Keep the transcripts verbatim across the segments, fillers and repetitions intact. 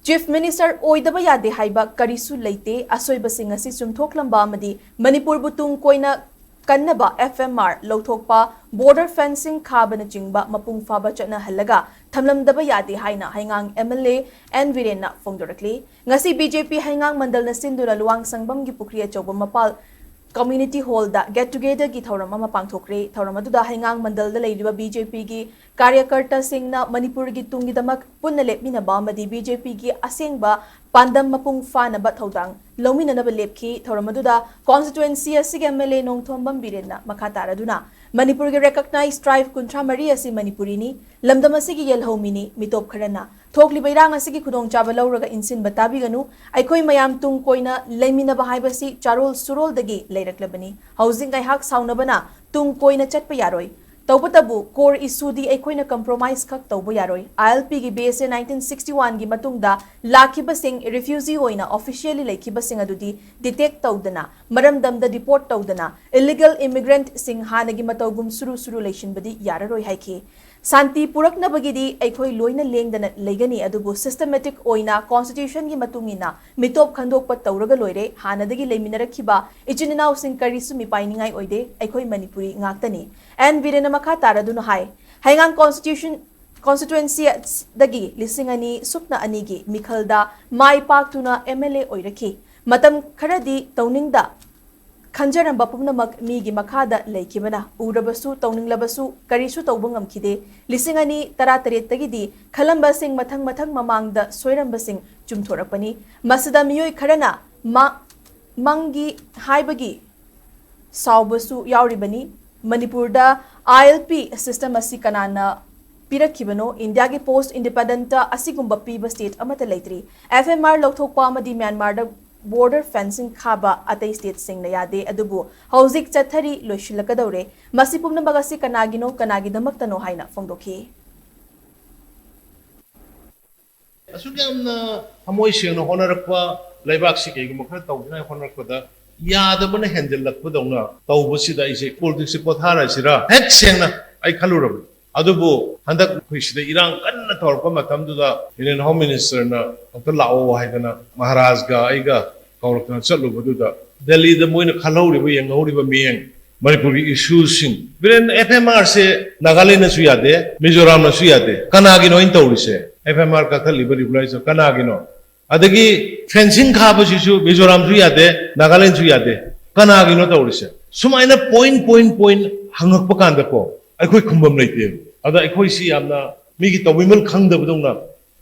Chief Minister ꯑꯣꯏꯗꯕ ꯌꯥꯗꯦ ꯍꯥꯏꯕ ꯀꯔꯤꯁꯨ ꯂꯩꯇꯦ꯫ ꯑꯁꯣꯏꯕꯁꯤꯡ ꯑꯁꯤ ꯆꯨꯝꯊꯣꯛꯂꯝꯕ ꯑꯃꯗꯤ ꯃꯅꯤꯄꯨꯔꯕꯨ ꯇꯨꯡ ꯀꯣꯏꯅ ꯀꯟꯅꯕ F M R ꯂꯧꯊꯣꯛꯄ, border fencing ꯈꯥꯕꯅꯆꯤꯡꯕ ꯃꯄꯨꯡ ꯐꯥꯕ ꯆꯠꯅꯍꯜꯂꯒ ꯊꯝꯂꯝꯗꯕ ꯌꯥꯗꯦ ꯍꯥꯏꯅ ꯍꯩꯉꯥꯡ M L A N ꯕꯤꯔꯦꯟꯅ ꯐꯣꯡꯗꯣꯔꯛꯂꯤ꯫ ꯉꯁꯤ B J P ꯍꯩꯉꯥꯡ ꯃꯟꯗꯜꯅ ꯁꯤꯟꯗꯨꯅ ꯂꯨꯋꯥꯡ ꯁꯪꯕꯝꯒꯤ ꯄꯨꯈ꯭ꯔꯤ ꯑꯆꯧꯕ ꯃꯄꯥꯜ community hall ꯗ get together ꯒꯤ ꯊꯧꯔꯝ ꯑꯃ ꯄꯥꯡꯊꯣꯛꯈ꯭ꯔꯦ꯫ ꯊꯧꯔꯝ ꯑꯗꯨꯗ ꯍꯩꯉꯥꯡ ꯃꯟꯗꯜꯗ ꯂꯩꯔꯤꯕ B J P ꯒꯤ ꯀꯥꯔꯌꯀꯔꯇꯥꯁꯤꯡꯅ ꯃꯅꯤꯄꯨꯔꯒꯤ ꯇꯨꯡꯒꯤꯗꯃꯛ ꯄꯨꯟꯅ ꯂꯦꯞꯃꯤꯟꯅꯕ ꯑꯃꯗꯤ B J P ꯒꯤ ꯑꯁꯦꯡꯕ ꯄꯥꯟꯗꯝ ꯃꯄꯨꯡ ꯐꯥꯅꯕ ꯊꯧꯗꯥꯡ ꯂꯧꯃꯤꯟꯅꯅꯕ ꯂꯦꯞꯈꯤ꯫ ꯊꯧꯔꯝ ꯑꯗꯨꯗ constituency ꯑꯁꯤꯒꯤ M L A ꯅꯣꯡꯊꯣꯝꯕꯝ ꯕꯤꯔꯦꯟꯅ ꯃꯈꯥ ꯇꯥꯔꯗꯨꯅ ꯃꯅꯤꯄꯨꯔꯒꯤ recognized tribe ꯀꯨꯟꯊ꯭ꯔꯥ ꯃꯔꯤ ꯑꯁꯤ ꯃꯅꯤꯄꯨꯔꯤꯅꯤ, ꯂꯝꯗꯝ ꯑꯁꯤꯒꯤ ꯌꯦꯜꯍꯧꯃꯤꯅꯤ꯫ ꯃꯤꯇꯣꯞ ꯈꯔꯅ ꯊꯣꯛꯂꯤꯕ ꯏꯔꯥꯡ ꯑꯁꯤꯒꯤ ꯈꯨꯗꯣꯡꯆꯥꯕ ꯂꯧꯔꯒ ꯏꯟꯁꯤꯟꯕ ꯇꯥꯕꯤꯒꯅꯨ꯫ ꯑꯩꯈꯣꯏ ꯃꯌꯥꯝ ꯇꯨꯡ ꯀꯣꯏꯅ ꯂꯩꯃꯤꯟꯅꯕ ꯍꯥꯏꯕꯁꯤ ꯆꯥꯔꯣꯜ ꯁꯨꯔꯣꯜꯗꯒꯤ ꯂꯩꯔꯛꯂꯕꯅꯤ꯫ ꯍꯧꯖꯤꯛ ꯉꯥꯏꯍꯥꯛ ꯁꯥꯎꯅꯕꯅ ꯇꯨꯡ ꯀꯣꯏꯅ ꯆꯠꯄ ꯌꯥꯔꯣꯏ꯫ ꯇꯧꯕꯇꯕꯨ core issue ꯗꯤ ꯑꯩꯈꯣꯏꯅ compromise ꯈꯛ ꯇꯧꯕ ꯌꯥꯔꯣꯏ꯫ I L P ꯒꯤ base ꯁꯦ nineteen sixty one ꯒꯤ ꯃꯇꯨꯡꯗ ꯂꯥꯛꯈꯤꯕꯁꯤꯡ, refugee ꯑꯣꯏꯅ officially ꯂꯩꯈꯤꯕꯁꯤꯡ ꯑꯗꯨꯗꯤ detect ꯇꯧꯗꯅ, ꯃꯔꯝꯗꯝꯗ deport ꯇꯧꯗꯅ, illegal immigrant ꯁꯤꯡ ꯍꯥꯟꯅꯒꯤ ꯃꯇꯧꯒꯨꯝ ꯁꯨꯔꯨ ꯁꯨꯔꯨ ꯂꯩꯁꯤꯟꯕꯗꯤ ꯌꯥꯔꯔꯣꯏ ꯍꯥꯏꯈꯤ꯫ ꯁꯥꯟꯇꯤ ꯄꯨꯔꯛꯅꯕꯒꯤꯗꯤ ꯑꯩꯈꯣꯏ ꯂꯣꯏꯅ ꯂꯦꯡꯗꯅ ꯂꯩꯒꯅꯤ, ꯑꯗꯨꯕꯨ systematic ꯑꯣꯏꯅ constitution ꯒꯤ ꯃꯇꯨꯡ ꯏꯟꯅ ꯃꯤꯇꯣꯞ ꯈꯟꯗꯣꯛꯄ ꯇꯧꯔꯒ ꯂꯣꯏꯔꯦ꯫ ꯍꯥꯟꯅꯗꯒꯤ ꯂꯩꯃꯤꯟꯅꯔꯛꯈꯤꯕ ꯏꯆꯤꯟ ꯏꯅꯥꯎꯁꯤꯡ ꯀꯔꯤꯁꯨ ꯃꯤꯄꯥꯏꯅꯤꯡꯉꯥꯏ ꯑꯣꯏꯗꯦ꯫ ꯑꯩꯈꯣꯏ ꯃꯅꯤꯄꯨꯔꯤ ꯉꯥꯛꯇꯅꯤ꯫ N ꯕꯤꯔꯦꯟꯅ ꯃꯈꯥ ꯇꯥꯔꯗꯨꯅ ꯍꯥꯏ, ꯍꯩꯉꯥꯡ constitution, constituency ꯗꯒꯤ ꯂꯤꯁꯤꯡ ꯑꯅꯤ ꯁꯨꯞꯅ ꯑꯅꯤꯒꯤ ꯃꯤꯈꯜꯗ ꯃꯥꯏ ꯄꯥꯛꯇꯨꯅ M L A ꯑꯣꯏꯔꯛꯈꯤ꯫ ꯃꯇꯝ ꯈꯔꯗꯤ ꯇꯧꯅꯤꯡꯗ ꯈꯟꯖꯔꯝꯕ ꯄꯨꯝꯅꯃꯛ ꯃꯤꯒꯤ ꯃꯈꯥꯗ ꯂꯩꯈꯤꯕꯅ ꯎꯔꯕꯁꯨ ꯇꯧꯅꯤꯡꯂꯕꯁꯨ ꯀꯔꯤꯁꯨ ꯇꯧꯕ ꯉꯝꯈꯤꯗꯦ꯫ ꯂꯤꯁꯤꯡ ꯑꯅꯤ ꯇꯔꯥꯇꯔꯦꯠꯇꯒꯤꯗꯤ ꯈꯜꯂꯝꯕꯁꯤꯡ ꯃꯊꯪ ꯃꯊꯪ ꯃꯃꯥꯡꯗ ꯁꯣꯏꯔꯝꯕꯁꯤꯡ ꯆꯨꯝꯊꯣꯔꯛꯄꯅꯤ꯫ ꯃꯁꯤꯗ ꯃꯤꯑꯣꯏ ꯈꯔꯅ ꯃꯥ-, ꯃꯪꯒꯤ ꯍꯥꯏꯕꯒꯤ ꯁꯥꯎꯕꯁꯨ ꯌꯥꯎꯔꯤꯕꯅꯤ꯫ ꯃꯅꯤꯄꯨꯔꯗ I L P system ꯑꯁꯤ ꯀꯅꯥꯅ ꯄꯤꯔꯛꯈꯤꯕꯅꯣ? ꯏꯟꯗꯤꯌꯥꯒꯤ post independent ꯑꯁꯤꯒꯨꯝꯕ ꯄꯤꯕ state ꯑꯃꯠꯇ ꯂꯩꯇ꯭ꯔꯤ꯫ F M R ꯂꯧꯊꯣꯛꯄ ꯑꯃꯗꯤ ꯃ꯭ꯌꯥꯟꯃꯥꯔꯗ border fencing ꯈꯥꯕ ꯑꯇꯩ state ꯁꯤꯡꯅ ꯌꯥꯗꯦ, ꯑꯗꯨꯕꯨ ꯍꯧꯖꯤꯛ ꯆꯠꯊꯔꯤ, ꯂꯣꯏꯁꯤꯜꯂꯛꯀꯗꯧꯔꯦ꯫ ꯃꯁꯤ ꯄꯨꯝꯅꯃꯛ ꯑꯁꯤ ꯀꯅꯥꯒꯤꯅꯣ, ꯀꯅꯥꯒꯤꯗꯃꯛꯇꯅꯣ ꯍꯥꯏꯅ ꯐꯣꯡꯗꯣꯛꯈꯤ꯫ ꯑꯁꯨꯛ ꯌꯥꯝꯅ ꯊꯃꯣꯏ ꯁꯦꯡꯅ ꯍꯣꯠꯅꯔꯛꯄ ꯂꯩꯕꯥꯛꯁꯤ ꯀꯩꯒꯨꯝꯕ ꯈꯔ ꯇꯧꯅꯤꯡꯉꯥꯏ ꯍꯣꯠꯅꯔꯛꯄꯗ ꯌꯥꯗꯕꯅ ꯍꯦꯟꯖꯜꯂꯛꯄꯗꯧꯅ ꯇꯧꯕꯁꯤꯗ ꯑꯩꯁꯦ politics ꯁꯤ ꯄꯣꯊꯥꯔꯁꯤꯔꯥ ꯍꯦꯛ ꯁꯦꯡꯅ ꯑꯩ ꯈꯜꯂꯨꯔꯕꯅꯤ꯫ ꯑꯗꯨꯕꯨ ꯍꯟꯗꯛ ꯑꯩꯈꯣꯏ ꯁꯤꯗ ꯏꯔꯥꯡ ꯀꯟꯅ ꯇꯧꯔꯛꯄ ꯃꯇꯝꯗꯨꯗ Union Home Minister ꯅ ꯑꯝꯇ ꯂꯥꯛꯑꯣ ꯍꯥꯏꯗꯅ ꯃꯍꯥꯔꯥꯖꯒ ꯑꯩꯒ ꯀꯧꯔꯛꯇꯅ ꯆꯠꯂꯨꯕꯗꯨꯗ ꯗꯦꯜꯂꯤꯗ ꯃꯣꯏꯅ ꯈꯜꯍꯧꯔꯤꯕ, ꯌꯦꯡꯍꯧꯔꯤꯕ ꯃꯤꯠꯌꯦꯡ, ꯃꯅꯤꯄꯨꯔꯒꯤ ꯏꯁꯨꯁꯤꯡ꯫ ꯕꯤꯔꯦꯟ, F M R ꯁꯦ ꯅꯥꯒꯥꯂꯦꯟꯗꯁꯨ ꯌꯥꯗꯦ, ꯃꯤꯖꯣꯔꯥꯝꯅꯁꯨ ꯌꯥꯗꯦ, ꯀꯅꯥꯒꯤꯅꯣ ꯑꯩꯅ ꯇꯧꯔꯤꯁꯦ? F M R ꯀꯛꯊꯠꯂꯤꯕ, ꯔꯤꯒꯨꯂꯥꯏꯖꯔ ꯀꯅꯥꯒꯤꯅꯣ? ꯑꯗꯒꯤ ꯐꯦꯟꯁꯤꯡ ꯈꯥꯕꯁꯤꯁꯨ ꯃꯤꯖꯣꯔꯥꯝꯁꯨ ꯌꯥꯗꯦ, ꯅꯥꯒꯥꯂꯦꯟꯁꯨ ꯌꯥꯗꯦ, ꯀꯅꯥꯒꯤꯅꯣ ꯇꯧꯔꯤꯁꯦ? ꯁꯨꯃꯥꯏꯅ point point point ꯍꯪꯉꯛꯄ ꯀꯥꯟꯗꯀꯣ, ꯑꯩꯈꯣꯏ ꯈꯨꯝꯐꯝ ꯂꯩꯇꯦꯕ꯫ ꯑꯗ ꯑꯩꯈꯣꯏꯁꯤ ꯌꯥꯝꯅ ꯃꯤꯒꯤ ꯇꯧꯕꯤꯃꯜ ꯈꯪꯗꯕꯗꯧꯅ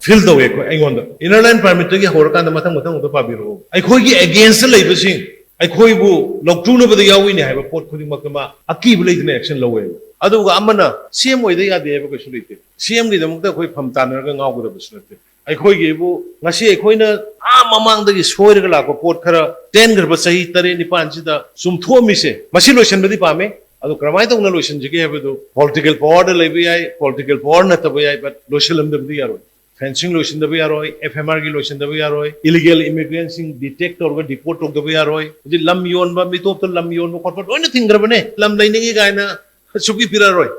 ꯐꯤꯜ ꯇꯧꯋꯦ ꯑꯩꯈꯣꯏ, ꯑꯩꯉꯣꯟꯗ꯫ Inner Line Permit ꯇꯒꯤ ꯍꯧꯔꯀꯥꯟꯗ ꯃꯊꯪ ꯃꯊꯪ ꯑꯝꯇ ꯄꯥꯕꯤꯔꯛꯑꯣ꯫ ꯑꯩꯈꯣꯏꯒꯤ against ꯂꯩꯕꯁꯤꯡ, ꯑꯩꯈꯣꯏꯕꯨ ꯂꯧꯇꯨꯅꯕꯗ ꯌꯥꯎꯏꯅꯦ ꯍꯥꯏꯕ ꯄꯣꯠ ꯈꯨꯗꯤꯡꯃꯛꯇ ꯃꯥ ꯑꯀꯤꯕ ꯂꯩꯇꯅ action ꯂꯧꯋꯦꯕ꯫ ꯑꯗꯨꯒ ꯑꯃꯅ C M ꯑꯣꯏꯗ ꯌꯥꯗꯦ ꯍꯥꯏꯕ ꯀꯩꯁꯨ ꯂꯩꯇꯦ꯫ C M ꯒꯤꯗꯃꯛꯇ ꯑꯩꯈꯣꯏ ꯐꯝ ꯇꯥꯟꯅꯔꯒ ꯉꯥꯎꯒꯗꯕꯁꯨ ꯅꯠꯇꯦ꯫ ꯑꯩꯈꯣꯏꯒꯤꯕꯨ ꯉꯁꯤ ꯑꯩꯈꯣꯏꯅ ꯑꯥ ꯃꯃꯥꯡꯗꯒꯤ ꯁꯣꯏꯔꯒ ꯂꯥꯛꯄ ꯄꯣꯠ ꯈꯔ, ꯇꯦꯟꯈ꯭ꯔꯕ ꯆꯍꯤ ꯇꯔꯦꯠ ꯅꯤꯄꯥꯟꯁꯤꯗ ꯆꯨꯝꯊꯣꯛꯑꯝꯃꯤꯁꯦ, ꯃꯁꯤ ꯂꯣꯏꯁꯤꯟꯕꯗꯤ ꯄꯥꯝꯃꯤ꯫ ꯑꯗꯣ ꯀꯔꯝꯍꯥꯏꯅ ꯇꯧꯅ ꯂꯣꯏꯁꯤꯟꯁꯤꯒꯦ ꯍꯥꯏꯕꯗꯨ, political power ꯗ ꯂꯩꯕ ꯌꯥꯏ, political power ꯅꯠꯇꯕ ꯌꯥꯏ, but ꯂꯣꯏꯁꯤꯜꯂꯝꯗꯕꯗꯤ ꯌꯥꯔꯣꯏ꯫ ꯐꯦꯟꯁꯤꯡ ꯂꯣꯏꯁꯤꯟꯗꯕ ꯌꯥꯔꯣꯏ, F M R ꯒꯤ ꯂꯣꯏꯁꯤꯟꯗꯕ ꯌꯥꯔꯣꯏ, illegal immigrant ꯁꯤꯡ detect ꯇꯧꯔꯒ deport ꯇꯧꯗꯕ ꯌꯥꯔꯣꯏ꯫ ꯍꯧꯖꯤꯛ ꯂꯝ ꯌꯣꯟꯕ, ꯃꯤꯇꯣꯞꯇ ꯂꯝ ꯌꯣꯟꯕ ꯈꯣꯠꯄ ꯂꯣꯏꯅ ꯊꯤꯡꯈ꯭ꯔꯕꯅꯦ꯫ ꯂꯝ ꯂꯩꯅꯤꯡꯉꯤ ꯀꯥꯏꯅ ꯁꯨꯛꯄꯤ ꯄꯤꯔꯛꯑꯔꯣꯏ꯫